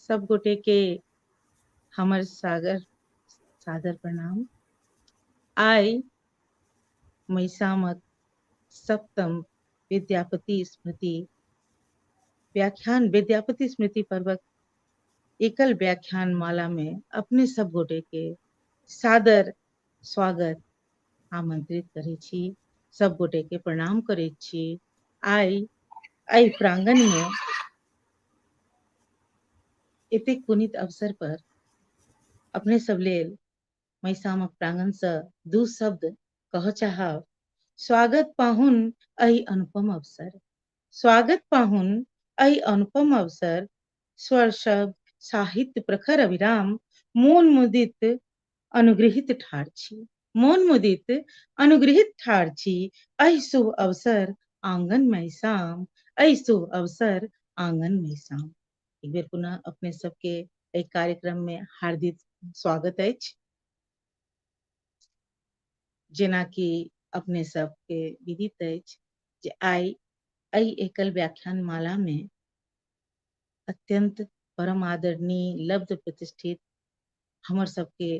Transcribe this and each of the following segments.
सब गोटे के हमर सागर सादर प्रणाम। आइ मैसामक सप्तम विद्यापति स्मृति व्याख्यान, विद्यापति स्मृति पर्वक एकल व्याख्यान माला में अपने सब गोटे के सादर स्वागत आमंत्रित करै छी, सब गोटे के प्रणाम करै छी। आइ एहि प्रांगण में एतेक पुनीत अवसर पर अपने सब लेल मैसामक प्रांगण से दू शब्द कह चाहब। स्वागत पाहुन एहि अनुपम अवसर, स्वागत पाहुन एहि अनुपम अवसर, स्वर शब्द साहित्य प्रखर अभिराम, मोन मुदित अनुगृहित ठाढ़ छी, मोन मुदित अनुगृहित ठाढ़ छी, एहि शुभ अवसर आंगन मैसाम, एहि शुभ अवसर आंगन मैसाम। एक बेर पुनः अपने सबके एहि कार्यक्रम में हार्दिक स्वागत अछि। जेनाकि अपने सबके विदित अछि जे आइ एहि एकल व्याख्यान माला में अत्यंत परम आदरणीय लब्ध प्रतिष्ठित हमर सबके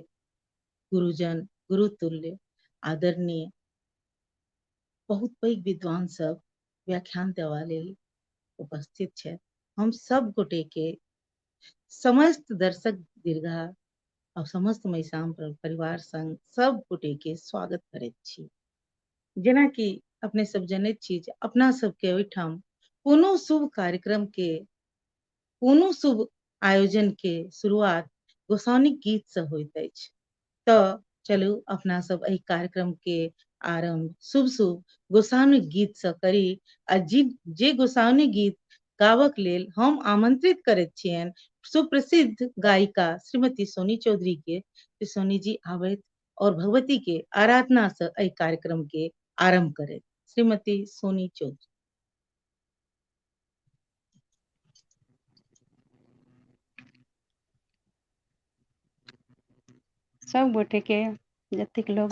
गुरुजन गुरुतुल्य आदरणीय बहुत पैघ विद्वान सब व्याख्यान देवा लेल उपस्थित छथि। हम सब गोटे के समस्त दर्शक दीर्घा और समस्त मैसाम परिवार संग सब गोटे के स्वागत करैत छी। जेनाकि अपने सब जनैत छी जे अपना सबके ओहिठाम कोनो शुभ कार्यक्रम के, कोनो शुभ आयोजन के शुरुआत गोसाउनिक गीत से होइत अछि। तऽ चलू अपना सब एहि कार्यक्रम के आरंभ शुभ शुभ गोसाउनिक गीत से करी आ जे गोसाउनिक गीत गाबक लेल हम आमंत्रित करैत छियनि सुप्रसिद्ध गायिका श्रीमती सोनी चौधरी के। सोनी जी आबथि और भगवती के आराधना से एहि कार्यक्रम के आरंभ करैत। श्रीमती सोनी चौधरी। सब गोटे के जतेक लोग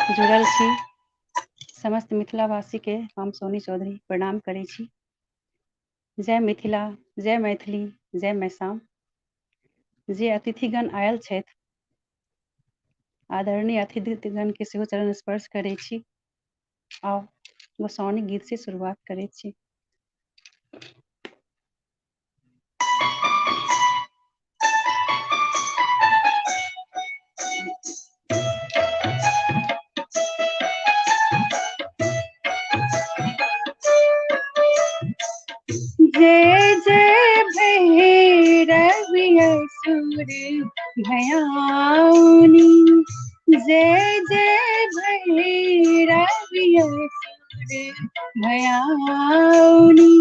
जुड़ल छी समस्त मिथिलावासी के हम सोनी चौधरी प्रणाम करै छी। जय मिथिला, जय मैथिली, जय मैसाम। जे अतिथिगण आयल छथि, आदरणीय अतिथिगण के सेहो चरण स्पर्श करै छी। आउ गोसाउनिक गीत से शुरुआत करै छी। जय जय भैरवी असुर भयाउनी, जय जय भैरवी असुर भयाउनी,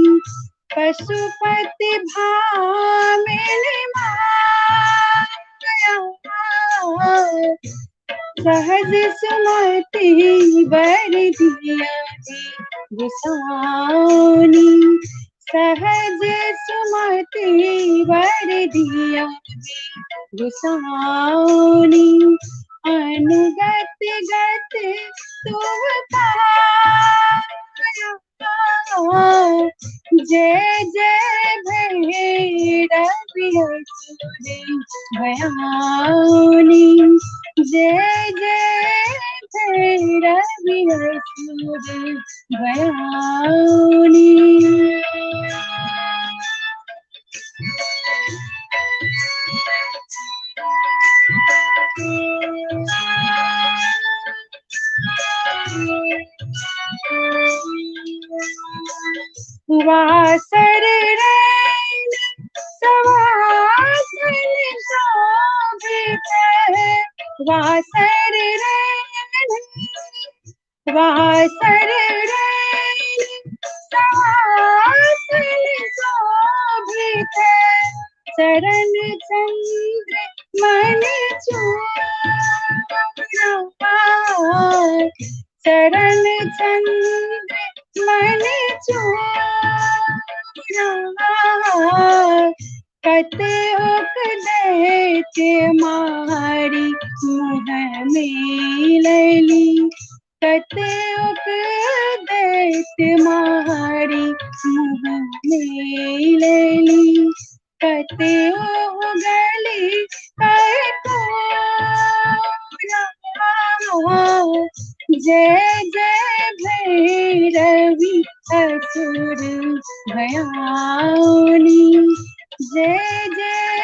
पशुपति भामिनी माया, सहज सुमति बर दिया गोसाउनी, सहज सुमति बर दिया गोसाउनी, अनुगत गत तुम पाया, जय जय भैरवी असुर भयाउनी, जय जय भैरवी असुर भयाउनी। वासर रैन सवासन शोभित, वासर रैन, वासर रैन सवासन शोभित, चरण चंद्र मणि चूड़ा, चरण चंद्र मणि चूड़ा, कतेक दैत्य मारी मुँह में लैली, कतेक दैत्य मारी मुँह में लैली, कतेक असुर भयानी। जय जय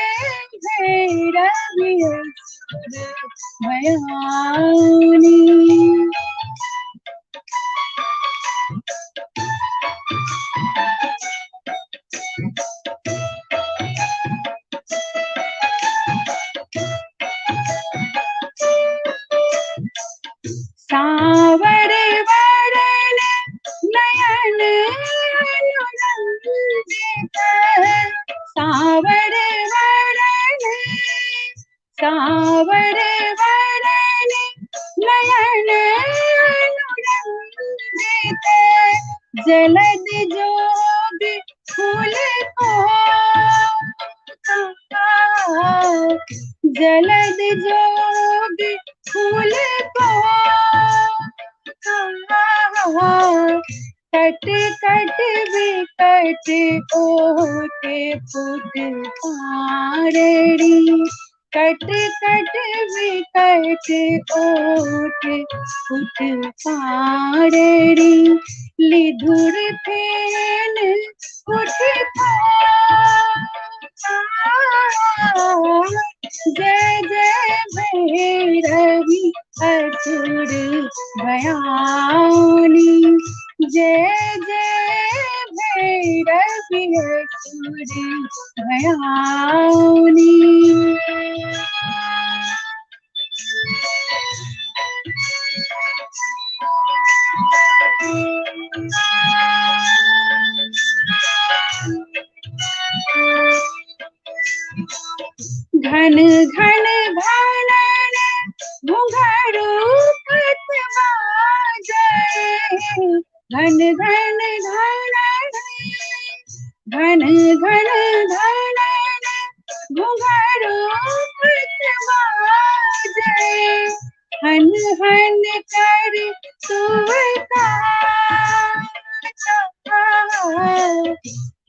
भैरवी असुर भयानी। सावर वरण नयन अनुरंजित, सावर वरण, सावर वरण नयन अनुरंजित, जलद जोग फूल को, जलद जोग फूल को, कट कट विकट ओटे पुट पारड़ी, कट कट विकट ओटे पुट पारड़ी, लिधुर फेन उठ। जय जय भैरवी असुर भयानी। जय जय भैरवी असुर भयानी। घन घन घनन घुंघरू कत बाजे, घन घन घनन, घन घन घनन घुंघरू कत बाजे, हन हन कर तुवता,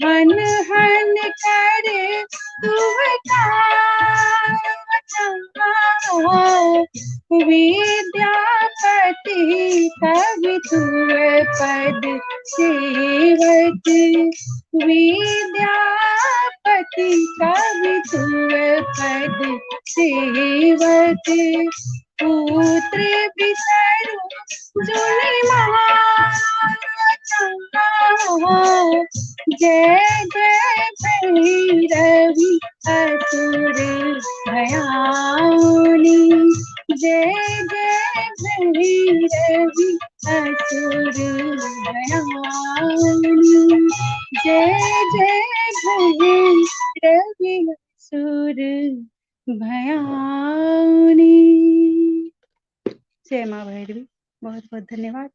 हन हन कर तुवता, विद्यापति कवि तुव पद सेवत, विद्यापति कवि तुव पद सेवत, पुत्र बिसरु जुनि माता। जय जय भैरवी असुर भयानी। जय जय भैरवी असुर भयानी। जय जय भैरवी असुर भयानी। जय माँ भैरवी। बहुत बहुत धन्यवाद।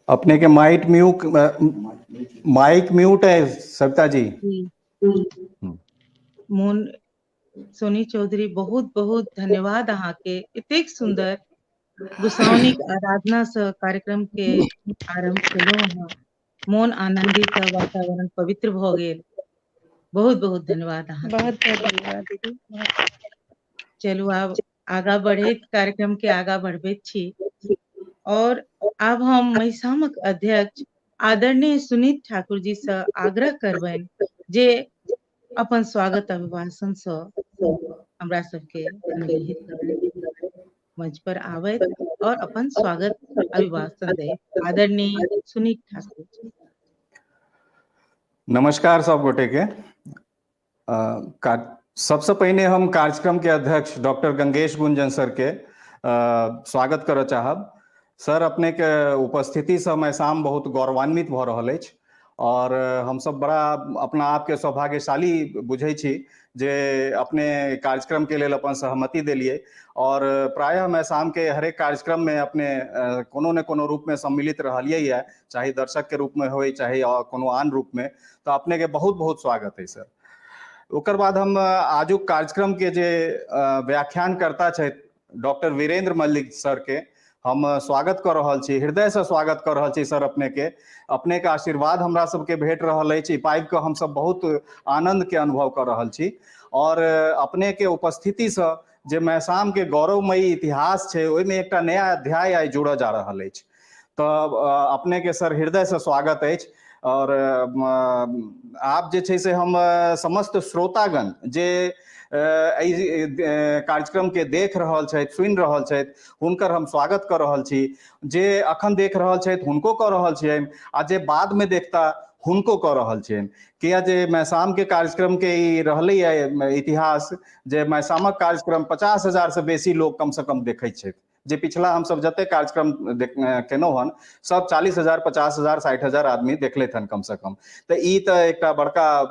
अपने के माइक म्यूट है सविता जी। मोन सोनी चौधरी बहुत बहुत धन्यवाद अहाँ के एतेक सुंदर गोसाउनिक आराधना से कार्यक्रम के आरंभ केलहुँ अहाँ। मोन आनंदित वातावरण पवित्र भ गेल। बहुत बहुत धन्यवाद अहाँ। बहुत बहुत धन्यवाद दीदी। चलू आब आगा बढ़ैत कार्यक्रम के आगा बढ़बैत छी और आब हम महिसामक अध्यक्ष आदरणीय सुनीत ठाकुर जी से आग्रह करबनि जे अपन स्वागत अभिभाषण से हमरा सबके अनुग्रहित करैत मंच पर आबैत और अपन स्वागत अभिभाषण दैत आदरणीय सुनीत ठाकुर जी। नमस्कार सब गोटे के। सबसे पहिने हम कार्यक्रम के अध्यक्ष डॉक्टर गंगेश गुंजन सर के स्वागत करऽ चाहब। सर अपने के उपस्थिति से मैसाम बहुत गौरवान्वित भऽ रहल अछि और हम सब बड़ा अपना आप के सौभाग्यशाली बुझै छी जे अपने कार्यक्रम के लेल अपन सहमति देलियै और प्रायः मैसाम के हरेक कार्यक्रम में अपने कोनो ने कोनो रूप में सम्मिलित रहलियै है, चाहे दर्शक के रूप में होय चाहे कोनो आन रूप में, तो अपने के बहुत बहुत स्वागत है सर। ओकर बाद हम आजुक कार्यक्रम के जे व्याख्यानकर्ता छथि डॉक्टर वीरेंद्र मल्लिक सर के हम स्वागत कऽ रहल छी, हृदयसँ स्वागत कऽ रहल छी सर अपनेके। अपनेके आशीर्वाद हमरा सबके भेट रहल अछि, ई पाबि कऽ हमसब बहुत आनन्दके अनुभव कऽ रहल छी। आओर अपनेके उपस्थितिसँ जे मैसामके गौरवमयी इतिहास छै ओहिमे एकटा नया अध्याय आइ जुड़ऽ जा रहल अछि। तऽ अपनेके सर हृदयसँ स्वागत अछि। आओर आब जे छै से हम समस्त श्रोतागण जे एहि कार्यक्रमके देख रहल छथि, सुनि रहल छथि, हुनकर हम स्वागत कऽ रहल छी। जे अखन देख रहल छथि हुनको कऽ रहल छियनि, आ जे बादमे देखता हुनको कऽ रहल छियनि। किया जे मैसामके कार्यक्रमके ई रहलैए इतिहास जे मैसामक कार्यक्रम 50,000 से बेसी लोक कमसँ कम देखै छथि। जे पिछला हमसब जते कार्यक्रम केलहुँ हन सब 40,000, 50,000, 60,000 आदमी देखलथि हन कमसँ कम। तऽ ई तऽ एकटा बड़का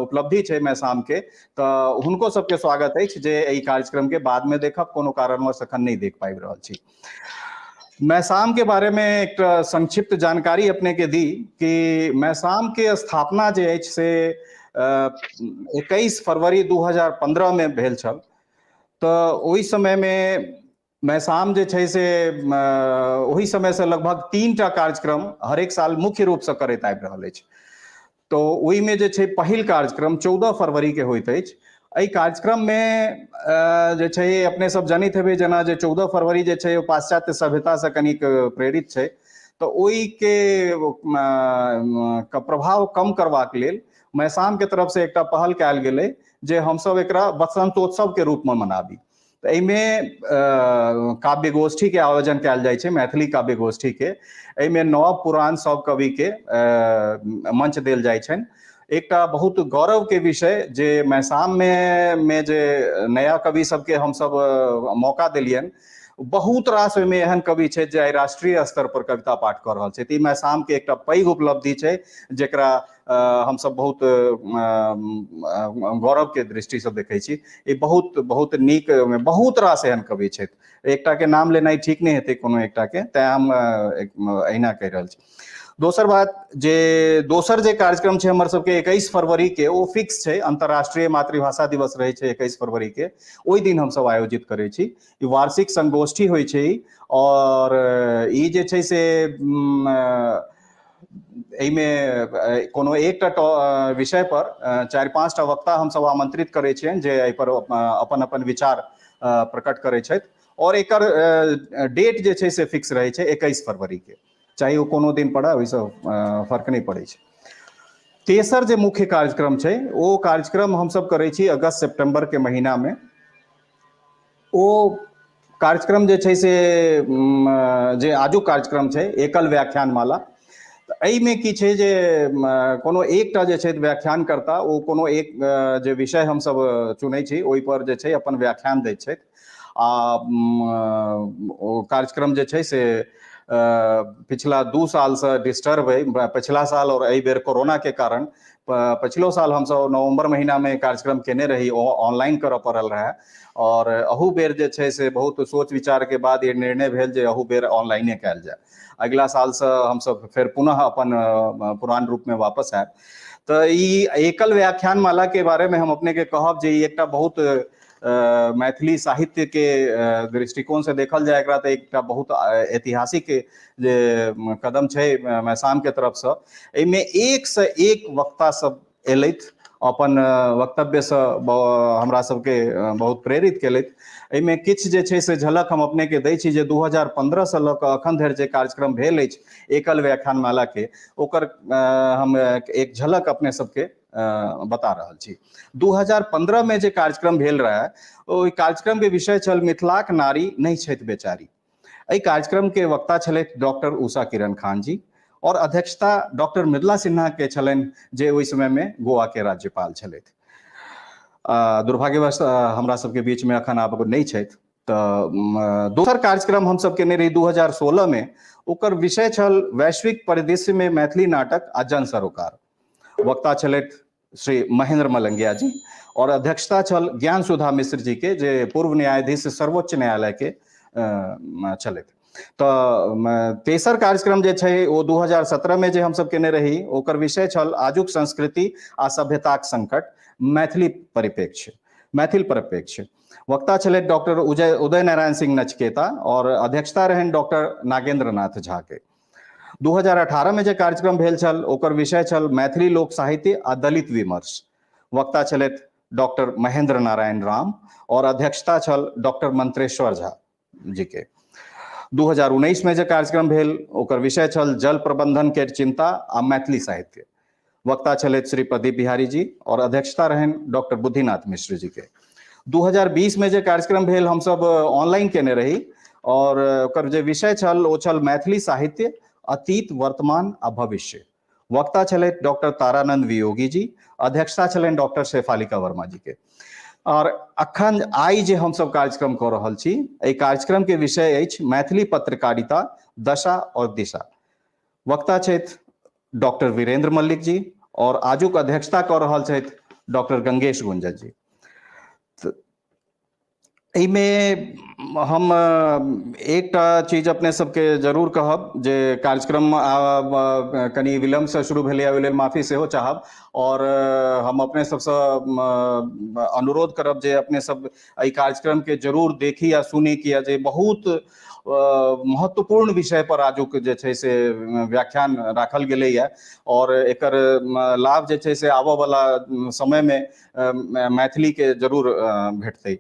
उपलब्धि छै मैसामके। तऽ हुनको सबके स्वागत अछि जे एहि कार्यक्रमके बादमे देखब, कोनो कारणवश अखन नहि देख पाबि रहल छी। मैसामके बारेमे एकटा संक्षिप्त जानकारी अपनेके दी कि मैसामके स्थापना जे अछि से 21 फरवरी 2015 मे भेल छल। तऽ ओहि समयमे मैसाम जे छै से ओहि समयसँ लगभग 3टा कार्यक्रम हरेक साल मुख्य रूपसँ करैत आबि रहल अछि। तऽ ओहिमे जे छै पहिल कार्यक्रम 14 फरवरीके होइत अछि। एहि कार्यक्रममे जे छै अपने सब जनैत हेबै जेना जे 14 फरवरी जे छै ओ पाश्चात्य सभ्यतासँ कनिक प्रेरित छै। तऽ ओहिके प्रभाव कम करबाक लेल मैसामके तरफसँ एकटा पहल कयल गेलै जे हमसब एकरा बसंतोत्सवके रूपमे मनाबी। तऽ एहिमे काव्य गोष्ठीके आयोजन कयल जाइ छै, मैथिली काव्य गोष्ठीके। एहिमे नव पुरान सब कविके मंच देल जाइ छनि। एकटा बहुत गौरवके विषय जे मैसाममे मे जे नया कवि सबके हमसब मौका देलियनि, बहुत रास ओहिमे एहन कवि छथि जे आइ राष्ट्रीय स्तर पर कविता पाठ कऽ रहल छथि। ई मैसामके एकटा पैघ उपलब्धि छै जेकरा हमसब बहुत गौरवके दृष्टिसँ देखै छी। ई बहुत बहुत नीक, बहुत रास एहन कवि छथि, एकटाके नाम लेनाइ ठीक नहि हेतै कोनो एकटाके, तैं हम एहिना कहि रहल छी। दोसर बात जे दोसर जे कार्यक्रम छै हमर सबके 21 फरवरी के ओ फिक्स छै, अंतर्राष्ट्रीय मातृभाषा दिवस रहै छै 21 फरवरी के, ओहि दिन हमसब आयोजित करै छी। ई वार्षिक संगोष्ठी होइ छै। और ई जे छै से एहिमे कोनो एकटा विषय पर 4-5टा वक्ता हमसब आमंत्रित करै छियनि जे एहिपर अपन अपन विचार प्रकट करै छथि। और एकर डेट जे छै से फिक्स रहै छै 21 फरवरी के, चाहे ओ कोनो दिन पड़ै ओहिसँ फर्क नहि पड़ै छै। तेसर जे मुख्य कार्यक्रम छै ओ कार्यक्रम हमसब करै छी अगस्त सितम्बर के महीनामे। ओ कार्यक्रम जे छै से जे आजुक कार्यक्रम छै एकल व्याख्यान माला, तऽ एहिमे की छै जे कोनो एकटा जे छै व्याख्यानकर्ता ओ कोनो एक जे विषय हमसब चुनै छी ओहिपर जे छै अपन व्याख्यान दै छथि। आ ओ कार्यक्रम जे छै से पिछला 2 सालसँ डिस्टर्ब अइ, पछिला साल और एहि बेर कोरोनाके कारण। पछिलो साल हमसब नवम्बर महीनामे कार्यक्रम केने रही, ओ ऑनलाइन करऽ पड़ल रहए। और अहू बेर जे छै से बहुत सोच विचारके बाद ई निर्णय भेल जे अहू बेर ऑनलाइने कयल जाय। अगिला सालसँ हमसब फेर पुनः अपन पुरान रूपमे वापस आयब। तऽ ई एकल व्याख्यान मालाके बारेमे हम अपनेके कहब जे ई एकटा बहुत मैथिली साहित्य के दृष्टिकोण से देखल जाय एकरा तऽ एकटा बहुत ऐतिहासिक जे कदम छै मैसाम के तरफसँ। एहिमे एक से एक वक्ता सब एलथि, अपन वक्तव्यसँ हमरा सबके बहुत प्रेरित केलथि। एहिमे किछु जे छै से झलक हम अपनेके दै छी जे 2015 से लऽ कऽ अखन धरि जे कार्यक्रम भेल अछि एकल व्याख्यान मालाके, ओकर हम एक झलक अपने सबके बता रहल छी। 2015 में जे कार्यक्रम भेल रहे ओहि कार्यक्रम के विषय छल मिथिलाक नारी नहि छथि बेचारी। एहि कार्यक्रम के वक्ता छलथि डॉक्टर उषा किरण खान जी और अध्यक्षता डॉक्टर मृदुला सिन्हा के छलनि जे ओहि समय में गोवा के राज्यपाल छलथि। दुर्भाग्यवश हमरा सबके बीच में अखन आब नहि छथि। तऽ दोसर कार्यक्रम हमसब केने रही 2016 में, ओकर विषय छल वैश्विक परिदृश्य में मैथिली नाटक आ जन सरोकार। वक्ता छलथि श्री महेंद्र मलंगिया जी और अध्यक्षता छल ज्ञान सुधा मिश्र जी के जे पूर्व न्यायाधीश सर्वोच्च न्यायालय के छलथि। तऽ तेसर कार्यक्रम जे छै ओ 2017 में जे हमसब केने रही ओकर विषय छल आजुक संस्कृति आ सभ्यताक संकट मैथिली परिप्रेक्ष्य। मैथिल परिप्रेक्ष्य। वक्ता छलथि डॉक्टर उदय नारायण सिंह नचकेता और अध्यक्षता रहनि डॉक्टर नागेंद्र नाथ झा के। 2018 में जे कार्यक्रम भेल छल ओकर विषय छल मैथिली लोक साहित्य आ दलित विमर्श। वक्ता छलथि डॉक्टर महेंद्र नारायण राम और अध्यक्षता छल डॉक्टर मंत्रेश्वर झा जी के। 2019 में जे कार्यक्रम भेल ओकर विषय छल जल प्रबंधन के चिंता आ मैथिली साहित्य। वक्ता छलथि श्री प्रदीप बिहारी जी और अध्यक्षता रहनि डॉक्टर बुद्धिनाथ मिश्र जी के। 2020 में जे कार्यक्रम भेल हमसब ऑनलाइन केने रही और ओकर जे विषय छल ओ छल मैथिली साहित्य अतीत वर्तमान आ भविष्य। वक्ता छलथि डॉक्टर तारानंद वियोगी जी, अध्यक्षता छलनि डॉक्टर शेफालिका वर्मा जी के। और अखन आइ जे हमसब कार्यक्रम कऽ रहल छी एहि कार्यक्रम के विषय अछि मैथिली पत्रकारिता दशा और दिशा। वक्ता छथि डॉक्टर वीरेंद्र मल्लिक जी और आजुक अध्यक्षता कऽ रहल छथि डॉक्टर गंगेश गुंजन जी। एहिमे हम एकटा चीज अपने सबके जरूर कहब जे कार्यक्रम कनि विलम्बसँ शुरू भेलैए, ओहि लेल माफी सेहो चाहब और हम अपने सबसँ अनुरोध करब जे अपने सब एहि कार्यक्रमके जरूर देखी आ सुनी, किया जे बहुत महत्वपूर्ण विषय पर आजुक जे छै से व्याख्यान राखल गेलैए और एकर लाभ जे छै से आबऽ वाला समयमे मैथिली के जरूर भेटतै।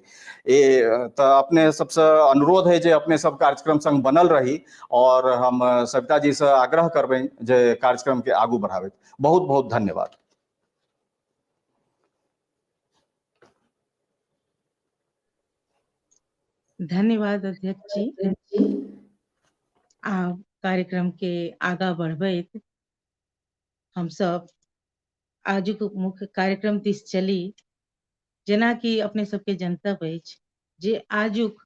तऽ अपने सबसँ अनुरोध है जे अपने सब कार्यक्रम संग बनल रही और हम सविता जी से आग्रह करबनि जे कार्यक्रम के आगू बढ़ाबैत। बहुत बहुत धन्यवाद। धन्यवाद अध्यक्ष जी। आब कार्यक्रम के आगा बढ़बैत हमसब आजुक मुख्य कार्यक्रम दिस चली। जेनाकि अपने सबके जनतब अछि जे आजुक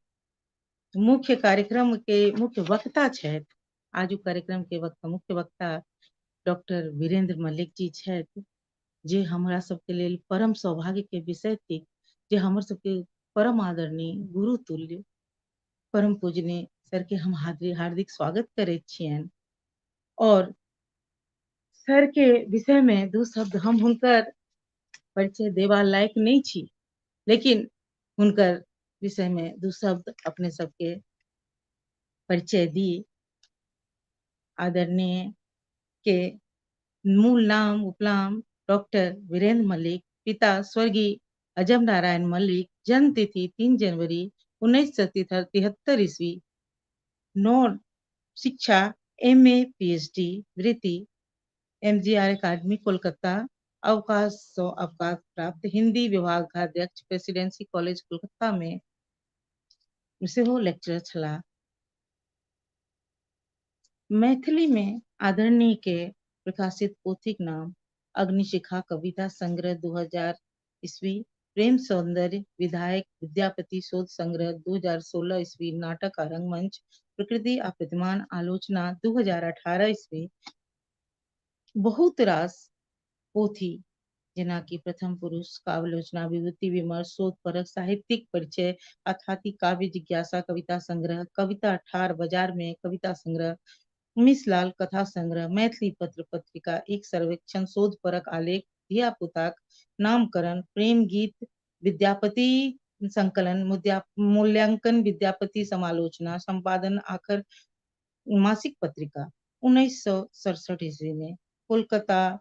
मुख्य कार्यक्रम के मुख्य वक्ता छथि, आजुक कार्यक्रम के वक्ता मुख्य वक्ता डॉक्टर वीरेंद्र मल्लिक जी छथि, जे हमरा सबके लेल परम सौभाग्य के विषय थिक जे हमर सबके परम आदरणीय गुरु तुल्य परम पूजनीय सर के हम हार्दिक स्वागत करैत छियनि। और सर के विषय में दू शब्द हम हुनकर परिचय देवा लायक नहीं छी, लेकिन हुनकर विषय में दू शब्द अपने सबके परिचय दी। आदरणीय के मूल नाम उपनाम डॉक्टर वीरेंद्र मल्लिक, पिता स्वर्गीय अजब नारायण मल्लिक, जन्म तिथि 3 जनवरी 1973 ईस्वी, 9 शिक्षा M A P H D, वृत्ति एम जी आर अकादमी कोलकाता, अवकाश सँ अवकाश प्राप्त, हिंदी विभागाध्यक्ष प्रेसिडेंसी कॉलेज कोलकाता में सेहो लेक्चरर छलाह। मैथिली में आदरणीय के प्रकाशित पोथीक नाम अग्निशिखा कविता संग्रह 2000 ईस्वी, प्रेम सौंदर्य विधायक विद्यापति शोध संग्रह 2016 ईस्वी, नाटक आ रंगमंच प्रकृति आ प्रतिमान आलोचना 2018 ईस्वी, बहुत रास पोथी जेनाकि प्रथम पुरुष काव्यालोचना, विभूति विमर्श, शोध परक साहित्यिक परिचय, अथाति काव्य जिज्ञासा कविता संग्रह, कविता ठार बाजार में कविता संग्रह, मिसलाल कथा संग्रह, मैथिली पत्र पत्रिका एक सर्वेक्षण, शोध परक आलेख, धिया पुताक नामकरण, प्रेम गीत, विद्यापति संकलन, मूल्यांकन, विद्यापति समालोचना, संपादन, आखर मासिक पत्रिका 1967 ईस्वी में, कोलकाता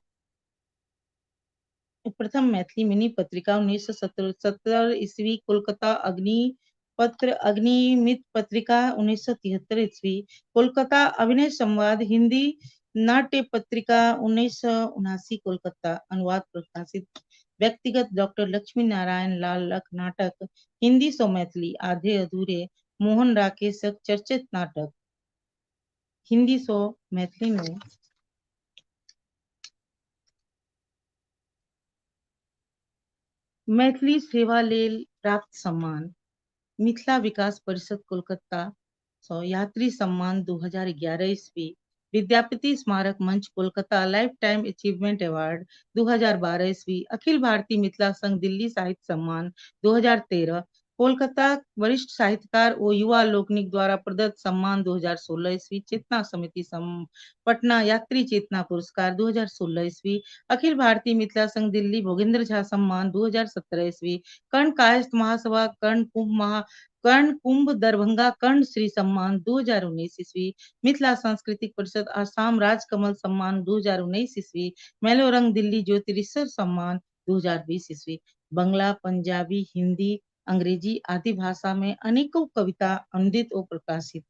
प्रथम मैथिली मिनी पत्रिका 1970 ईस्वी, कोलकाता अग्नि पत्र अग्निमित पत्रिका 1973 ईस्वी, कोलकाता अभिनय संवाद हिंदी नाट्य पत्रिका 1979 कोलकाता, अनुवाद प्रकाशित व्यक्तिगत डॉक्टर लक्ष्मी नारायण लाल लख नाटक हिंदी सो मैथिली आधे अधूरे, मोहन राकेशक चर्चित नाटक हिंदी सो मैथिली में। मैथिली सेवा लेल प्राप्त सम्मान मिथिला विकास परिषद कोलकाता सौ यात्री सम्मान 2011 ईस्वी, विद्यापति स्मारक मंच Kolkata life time achievement award 2012 ईस्वी, अखिल भारतीय मिथिला संघ दिल्ली साहित्य सम्मान 2013, कोलकाता वरिष्ठ साहित्यकार ओ युवा लोकनिक द्वारा प्रदत्त सम्मान 2016 ईस्वी, चेतना समिति पटना यात्री चेतना पुरस्कार 2016 ईस्वी, अखिल भारतीय मिथिला संघ दिल्ली भोगेंद्र झा सम्मान 2017 ईस्वी, कर्ण कायस्थ महासभा कर्ण कुंभ दरभंगा कर्ण श्री सम्मान 2019 ईस्वी, मिथिला सांस्कृतिक परिषद आसाम राजकमल सम्मान 2019 ईस्वी, मैलोरंग दिल्ली ज्योतिरीश्वर सम्मान 2020 ईस्वी। बंगला, पंजाबी, हिंदी, अंग्रेजी आदि भाषा में अनेकों कविता अनुदित और प्रकाशित,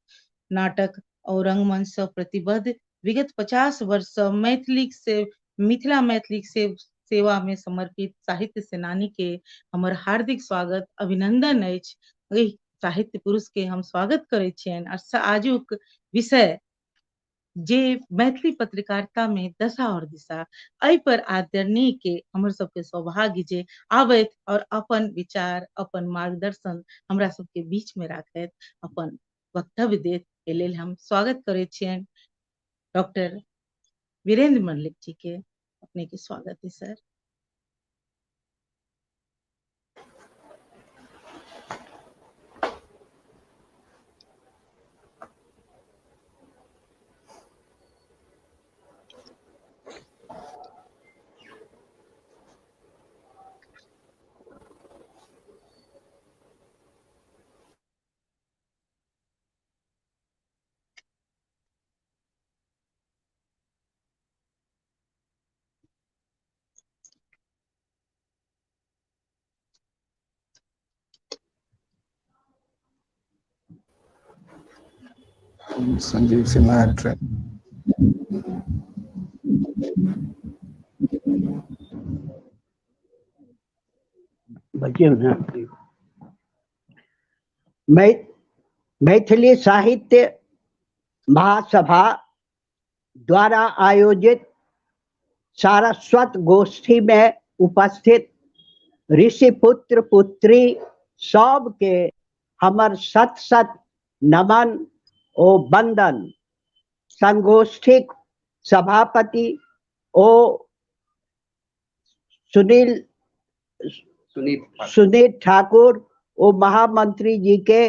नाटक और रंगमंच से प्रतिबद्ध, विगत 50 वर्ष से मैथिली से मिथिला मैथिली से सेवा में समर्पित साहित्य सेनानी के हमर हार्दिक स्वागत अभिनंदन अछि। एहि साहित्य पुरुष के हम स्वागत करै छियनि। आ आजुक विषय जे मैथिली पत्रकारिता में दशा और दिशा, एहि पर आदरणीय के हमर सबके सौभाग्य जे आबथि और अपन विचार अपन मार्गदर्शन हमरा सबके बीच में राखथि, अपन वक्तव्य देत, एहि लेल हम स्वागत करै छियनि डॉक्टर वीरेंद्र मल्लिक जी के। अपने के स्वागत है सर। संजीव सिन्हा ट्रेन। मैथिली साहित्य महासभा द्वारा आयोजित सारस्वत गोष्ठी में उपस्थित ऋषि पुत्र पुत्री सबके हमर सत सत नमन ओ वंदन। संगोष्ठीक सभापति ओ सुनील ठाकुर ओ महामंत्री जी के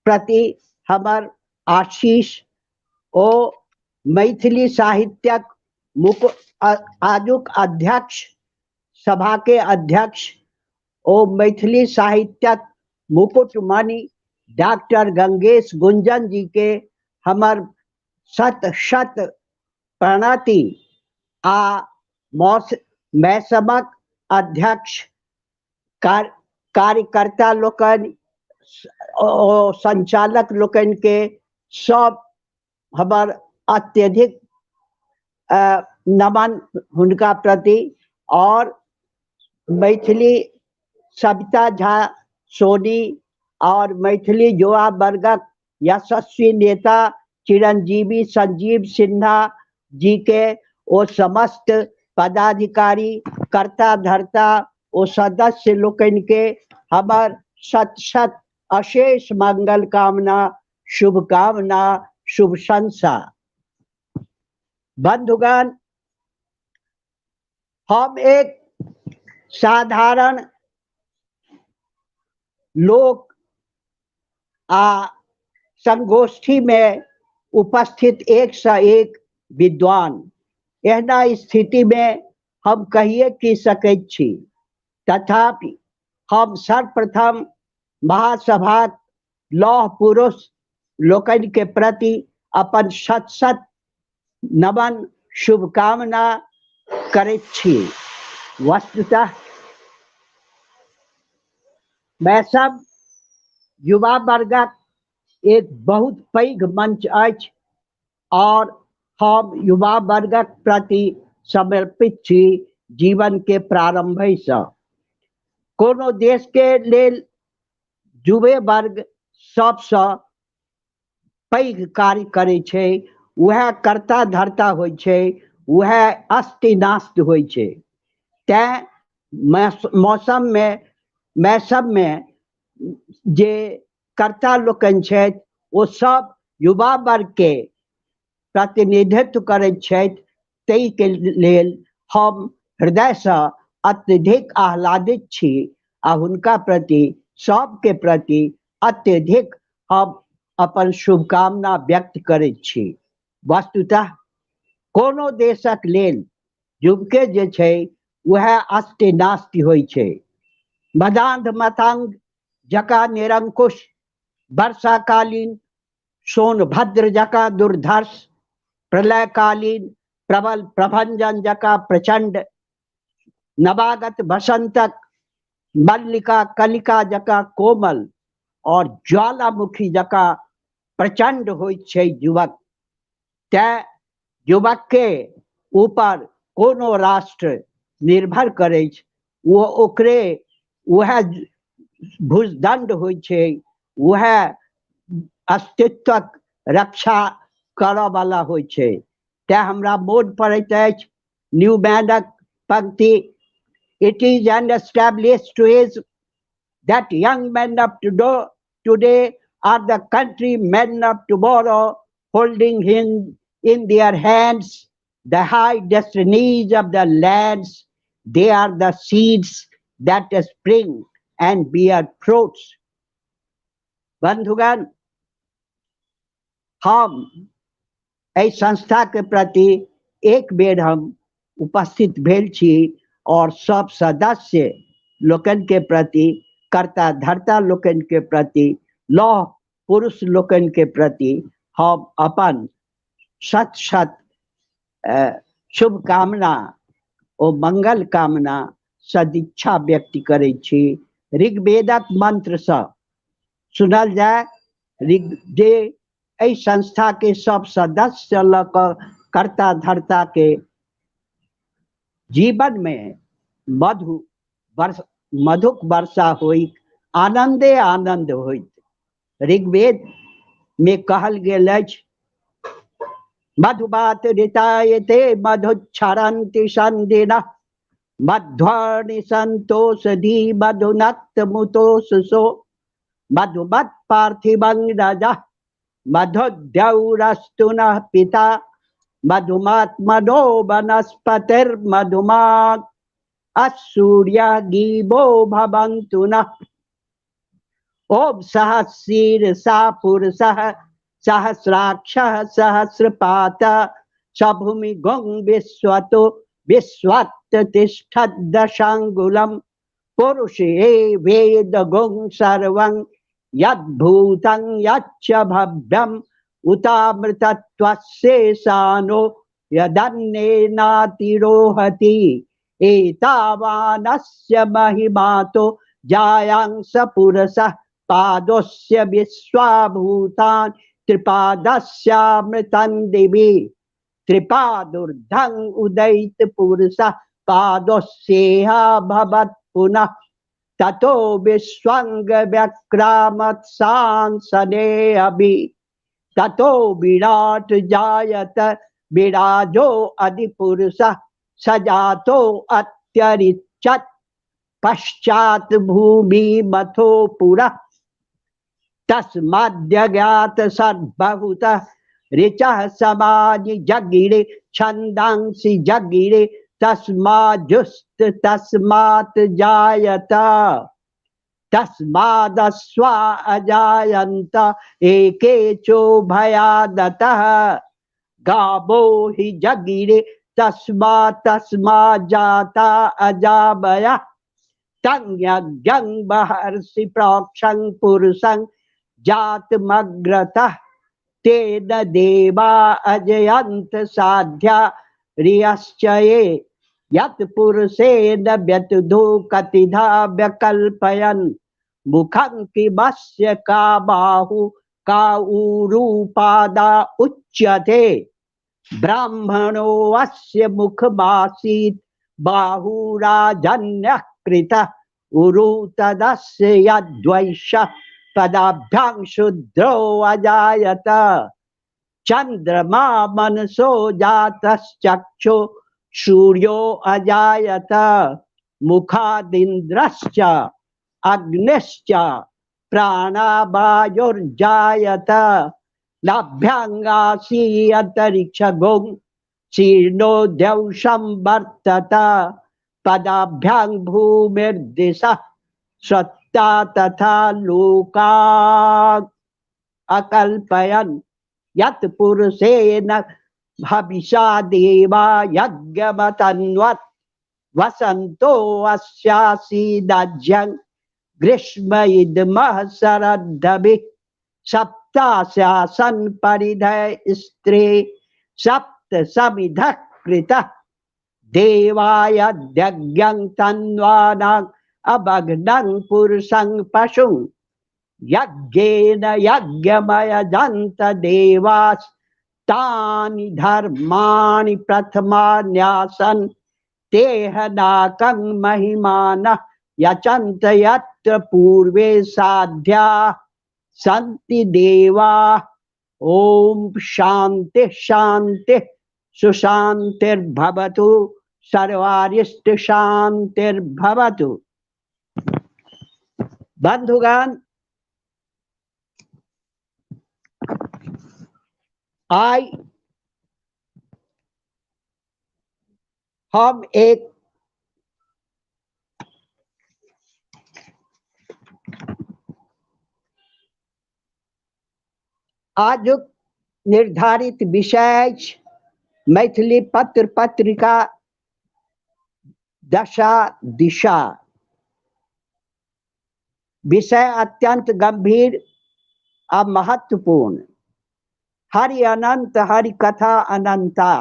प्रति हमर आशीष ओ मैथिली साहित्यक आजुक अध्यक्ष सभा के अध्यक्ष ओ मैथिली साहित्यक मुकुटमणि डॉक्टर गंगेश गुंजन जी के हमर शत शत प्रणति आ मैसमक अध्यक्ष कार्यकर्ता लोकनि ओ संचालक लोकनि के सब हमर अत्यधिक नमन हुनका प्रति। और मैथिली सविता झा सोनी और मैथिली युवा वर्गक यशस्वी नेता चिरंजीवी संजीव सिन्हा जी के ओ समस्त पदाधिकारी कर्ता धर्ता ओ सदस्य लोकनि के हमर सत सत अशेष मंगल कामना, शुभकामना, शुभ शंसा। बंधुगण, हम एक साधारण लोक आ संगोष्ठी में उपस्थित एक से एक विद्वान, एहना स्थिति में हम कहिए की सकैत छी। तथापि हम सर्वप्रथम महासभा लौह पुरुष लोकनि के प्रति अपन सत सत नमन शुभकामना करैत छी। वस्तुतः मैं सब युवा वर्गक एक बहुत पैघ मंच अछि और हम युवा वर्गक प्रति समर्पित छी जीवन के प्रारंभसँ। कोनो देश के लेल युवे वर्ग सबसँ पैघ कार्य करै छै, वएह कर्ता धर्ता होइ छै, वएह अस्ति नास्त होइ छै। तैं मौसममे मैसममे जे कर्ता लोकनि छथि ओ सब युवा वर्गके प्रतिनिधित्व करैत छथि, ताहिके लेल हम हृदयसँ अत्यधिक आह्लादित छी। आ हुनका प्रति सबके प्रति अत्यधिक हम अपन शुभकामना व्यक्त करैत छी। वस्तुतः कोनो देशक लेल युवके जे छै वएह अस्ति नास्ति होइ छै। मदान्ध मतांग जकाँ निरंकुश, वर्षाकालीन सोनभद्र जकाँ दुर्धर्ष, प्रलयकालीन प्रबल प्रभंजन जकाँ प्रचंड, नवागत बसंतक मल्लिका कलिका जकाँ कोमल और ज्वालामुखी जकाँ प्रचंड होइत छै युवक। तैं युवक के ऊपर कोनो राष्ट्र निर्भर करै छै, ओ ओकरे वएह भुजदंड होइ छै, वएह अस्तित्वक रक्षा करऽ वाला होइ छै। तैं हमरा मोन पड़ैत अछि न्यूमैनक पंक्ति, it is an established truth that young men of today are the countrymen of tomorrow, holding him in their hands the high destinies of the lands. They are the seeds that spring and bear fruits. बंधुगण, हम एहि संस्था के प्रति एक बेर हम उपस्थित भेल छी और सब सदस्य लोकनि के प्रति, कर्ता धर्ता लोकनि के प्रति, लौह पुरुष लोकनि के प्रति हम अपन शत शत शुभकामना ओ मंगल कामना सदिच्छा व्यक्त करै छी। ऋग्वेदक मंत्रसँ सुनल जाय जे एहि संस्था के सब सदस्य लऽ कऽ कर्ता धर्ता के जीवन में मधु वर्ष मधुक वर्षा होइत, आनंदे आनंद होइत। ऋग्वेद में कहल गेल अछि, मधुबात ऋतायते मधुच्छरन्ति सन्धिनः मध्वर्णि सन्तोषधि मधुनक्त मुतोषसो मधुमत् पार्थिवं रजः मधुद्यौरस्तु नः पिता मधुमात्मनो वनस्पतिर्मधुमात् असूर्य गीवो भवन्तु नः। ओम सहस्रीर्षा पुरुषः सहस्राक्षः सहस्रपात सभूमि गुं विश्वतो विश्वत् तिष्ठद्दशाङ्गुलं पुरुषे वेद गुं सर्वं यद्भूतं यच्च भव्यम् उतामृतत्वस्येशानो यदन्नेनातिरोहति एतावानस्य महिमातो जायांस पुरसः पादोस्य विश्वाभूतान् त्रिपादस्यामृतं दिवि त्रिपादुर्धं उदैत पुरुषः पादोस्येह भवत् पुनः ततो विश्वंग व्यक्रामत् सांसने अभि ततो विराट जायत विराजो अधिपुरुषः सजातो अत्यरिचत पश्चात भूमि मथो पुरः तस्माद्यज्ञात सर्वभूतः ऋचः समाजि जगिरे छंदांसि जगिरे तस्माजुस्त तस्मात् जायत तस्मादस्वा अजायन्त एके चोभयादतः गावो हि जगिरे तस्मात् तस्मात् जाता अजाबयः तं यज्ञं महर्षि प्रोक्षं पुरुषं जातमग्रतः तेन देवा अजयन्त साध्या रियश्च ये यत् पुरुषेण व्यतुधो कतिधा व्यकल्पयन् मुखं किमस्य का बाहु का ऊरूपादा उच्यते ब्राह्मणोऽस्य मुखमासीत् बाहुराजन्यः कृतः उरु तदस्य यद्वैश्यः पदाभ्यां शूद्रो अजायत चंद्रमा मनसो जातश्चक्षु सूर्यो अजायत मुखादिन्द्रश्च अग्निश्च प्राणावायुर्जायत लाभ्यांगासी अंतरिक्षगुं शीर्णो द्यौषं वर्तत पदाभ्यां भूमिर्दिशः सत्ता तथा लोका अकल्पयन् यत् पुरुषेण हविषा देवा यज्ञमतन्वत् वसन्तो अस्यासीदज्यं ग्रीष्म इदमः शरद्धभिः सप्तास्यासन् परिधय स्त्री सप्त समिधः कृतः देवायज्ञं तन्वानां अभग्नं पुरुषं पशुं यज्ञेन यज्ञमयजन्त देवास्तानि धर्माणि प्रथमान्यासन् तेहनाकं महिमानः यचन्त यत्र पूर्वे साध्या सन्ति देवा। ओम शांति शांति सुशांतिर्भवतु सर्वारिष्ट शांतिर्भवतु। बंधुगण, आई हम एक आजुक निर्धारित विषय अछि मैथिली पत्र पत्रिका दशा दिशा। विषय अत्यंत गंभीर आ महत्वपूर्ण। हरि अनंत हरि कथा अनंता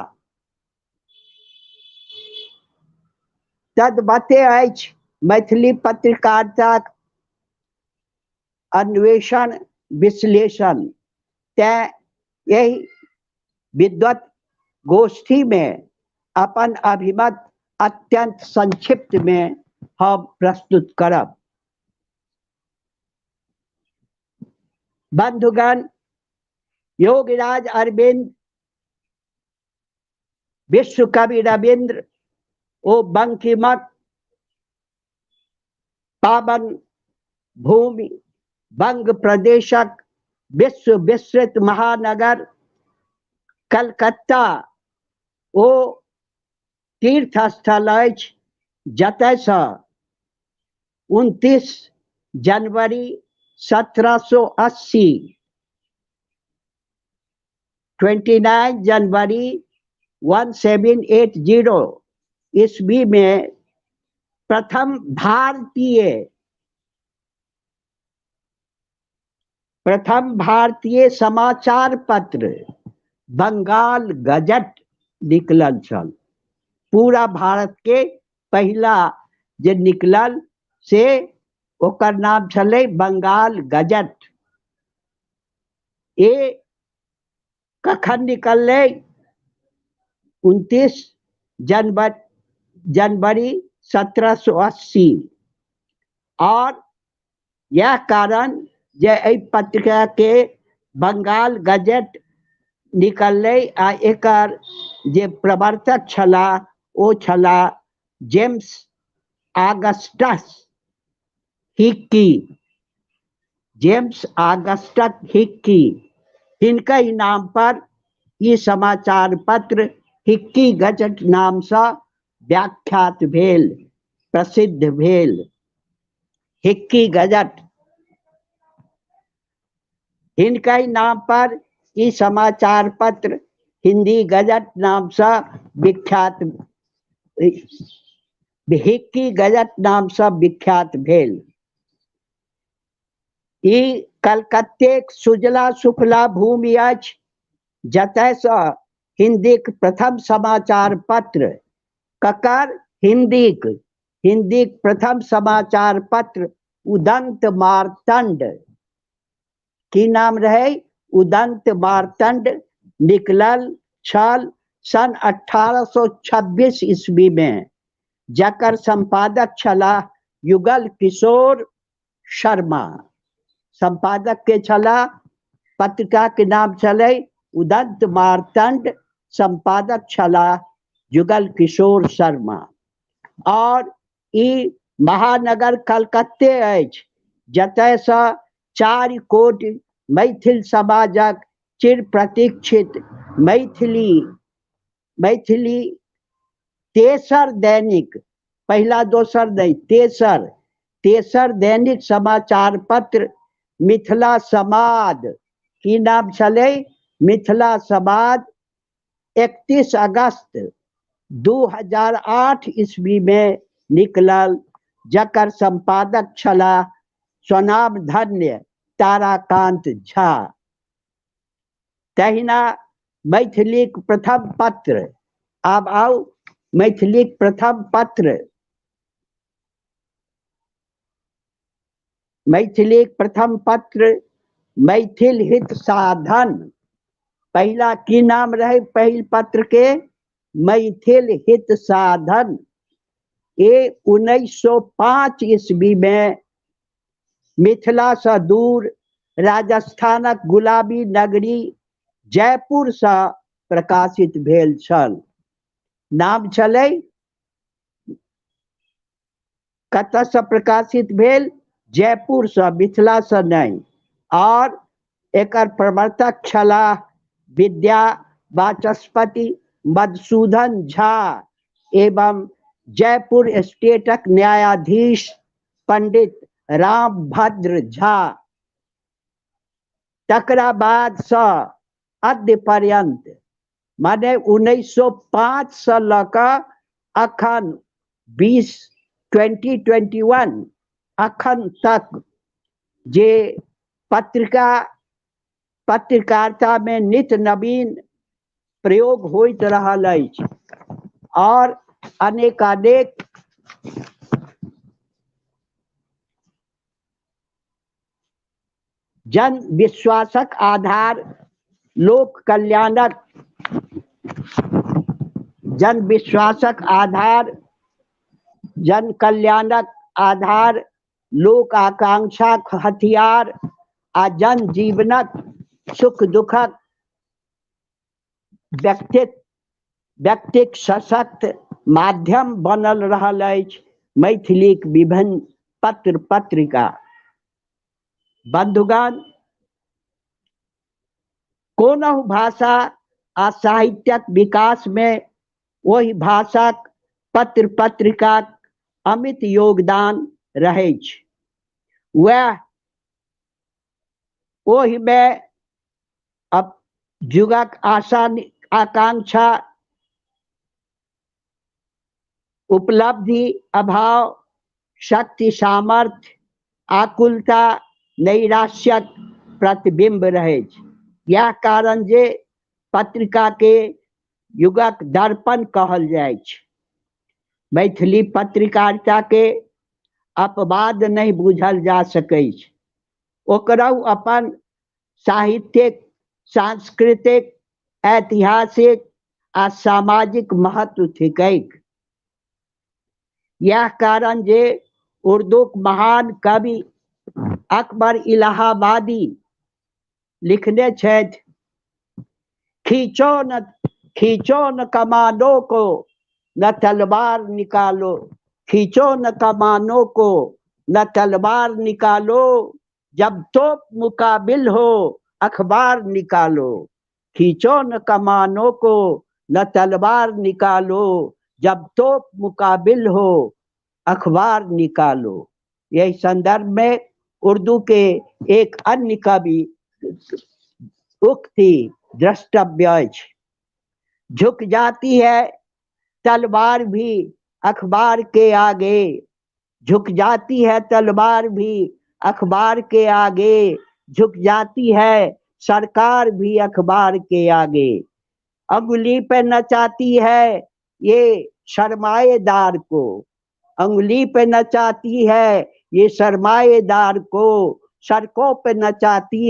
तद्वते अछि मैथिली पत्रकारिताक अन्वेषण विश्लेषण। तें यही विद्वत गोष्ठी में अपन अभिमत अत्यंत संक्षिप्त में हम प्रस्तुत करब। बंधुगण, योगराज अरविंद, विश्व कवि रविन्द्र ओ बंकिमक पावन भूमि बंग प्रदेशक विश्व विस्तृत महानगर कलकत्ता ओ तीर्थ स्थल अछि जतयसँ 29 जनवरी 1780 29 जनवरी 1780 ईस्वी में प्रथम भारतीय समाचार पत्र बंगाल गजट निकलल छल। पूरा भारत के पहिला जे निकलल से ओकर नाम छलै बंगाल गजट। ए कखन निकललै? 29 जनवरी 1780। और यह कारण जे एहि पत्रिका के बंगाल गजट निकललै आ एकर जे प्रवर्तक छलाह ओ छलाह James Augustus Hickey. James Augustus Hickey, हिनके नाम पर ई समाचार पत्र हिक्की गजट नामसँ व्याख्यात भेल, प्रसिद्ध भेल। हिक्की गजट, हिनके नाम पर ई समाचार पत्र हिंदी गजट नामसँ विख्यात, हिक्की गजट नामसँ विख्यात भेल। ई कलकत्तेक सुजला सुफला भूमि अछि जतयसँ हिंदीक प्रथम समाचार पत्र ककर हिंदीक प्रथम समाचार पत्र उदंत मार्तंड, की नाम रहे? उदंत मार्तंड निकलल छल सन 1826 ईस्वी में, जकर संपादक छलाह युगल किशोर शर्मा। संपादक के छलाह, पत्रिका के नाम छलै उदंत मार्तंड, संपादक छलाह युगल किशोर शर्मा। और ई महानगर कलकत्ते अछि जतयसँ 4 कोटि मैथिल समाजक चिर प्रतीक्षित मैथिली तेसर दैनिक, पहिला दोसर नहि, तेसर तेसर दैनिक समाचार पत्र मिथिला समाद, की नाम छलै? मिथिला समाद 31 अगस्त 2008 ईस्वी में निकलल, जकर संपादक छलाह स्वनाम धन्य ताराकांत झा। तहिना मैथिलीक प्रथम पत्र, आब आउ मैथिलीक प्रथम पत्र, मैथिलीक प्रथम पत्र मैथिल हित साधन। पहिला की नाम रहे पहिल पत्र के? मैथिल हित साधन। ये 1905 ईस्वी में मिथिला से दूर राजस्थानक गुलाबी नगरी जयपुर से प्रकाशित भेल छल। नाम छलै, कतऽ से प्रकाशित भेल? जयपुर से, मिथिला से नहीं। और एकर प्रवर्तक छलाह विद्या वाचस्पति मधुसूदन झा एवं जयपुर स्टेटक न्यायाधीश पंडित रामभद्र झा। तकरा बाद से अद्य पर्यंत माने 1905 से लऽ कऽ अखन 2021 अखन तक जे पत्रिका पत्रकारिता में नित नवीन प्रयोग होइत रहल अछि और अनेकानेक जन विश्वासक आधार लोक कल्याणक जन विश्वासक आधार जन कल्याणक आधार लोक आकांक्षाक हथियार आ जन जीवनक सुख दुखक व्यक्तिक सशक्त माध्यम बनल रहल अछि मैथिलीक विभिन्न पत्र पत्रिका। बंधुगण, कोनहु भाषा आ साहित्यक विकास में ओहि भाषाक पत्र पत्रिकाक अमित योगदान रहैछ। वएह ओहिमे अब युगक आशा आकांक्षा उपलब्धि अभाव शक्ति सामर्थ्य आकुलता नैराश्यक प्रतिबिंब रहैछ। यह कारण जे पत्रिका के युगक दर्पण कहल जाइछ। मैथिली पत्रकारिता के अपवाद नहीं बुझल जा सकैछ। ओकरहु अपन साहित्यिक सांस्कृतिक ऐतिहासिक आ सामाजिक महत्व थिकैक। यह कारण जे उर्दूक महान कवि अकबर इलाहाबादी लिखने छथि, खींचो न कमानों को न तलवार निकालो, खींचो न कमानों को न तलवार निकालो, जब तोप मुकाबिल हो अखबार निकालो। खींचो न कमानों को न तलवार निकालो, जब तोप मुकाबिल हो अखबार निकालो। यही संदर्भ में उर्दू के एक अन्य कवि उक्ति द्रष्टव्य अछि। झुक जाती है तलवार भी अखबार के आगे, झुक जाती है तलवार भी अखबार के आगे, झुक जाती है सरकार भी अखबार के आगे। अंगुली पे नचाती है ये सरमाएदार को, अंगुली पे नचाती है ये सरमाएदार को, सड़कों पे नचाती